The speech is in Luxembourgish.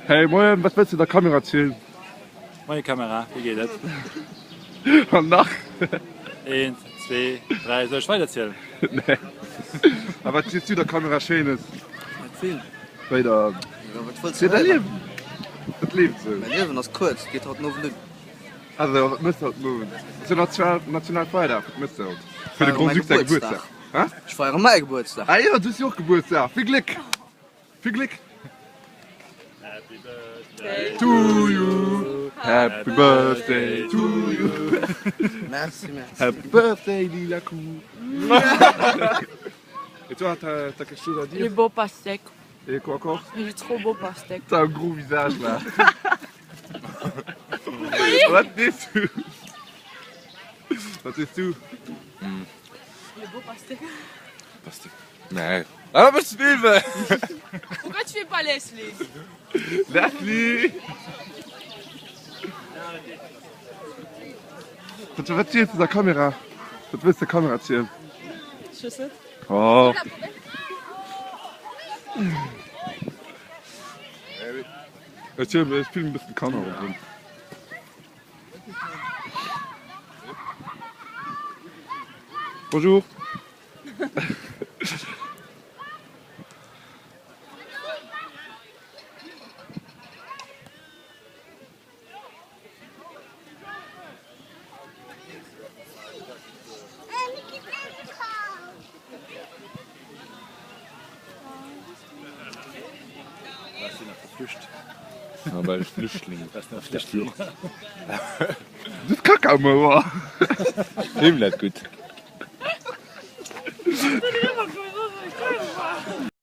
Hey moien, wat wëlls de der Kamera zielen? Moie Kamera, wéi geet et? An nach? Eent, zwee, dräi, soll ech weider zielen? Nee. A wat ziels du der Kamera Schéines? Net vill. Wéi der Jo, wat wëlls de Fir däi héieren? Liewen. Dat leeft esou. Mäi Liewen ass kuerz, et geet haut den Owend un. Also, wat méchs de haut den Owend? Et ass jo National Nationalfeierdag, wat méchs de haut? Fir de Feiere mäi Grand-Duc säi Gebuertsdag. Gebuertsdag. Hä? Ech feiere mäi Gebuertsdag. Ah jo, du hues jo och Gebuertsdag. Vill Gléck! Vill Gléck! Happy birthday to you, happy birthday to you. Merci, merci. Happy birthday Lila Kuh. Et toi, t'as t'as quelque chose à Il est dire? beau pastèque. Et quoi encore? Il est trop beau pastèque. T'as un gros visage là. Wat sees du? Wat sees du? Il est beau pastèque. Pastèque. Nee. Ah, was filmen! Pourquoi tu fais pas Leslie? Leslie! Wat wat ziels du der Kamera? Wat wëlls der Kamera zielen? Chaussette. Oh. Ech ech filmen e bëssen d'Kanner ronderëm. Bonjour. Flüchtling. Kackamauer. Film net gutt.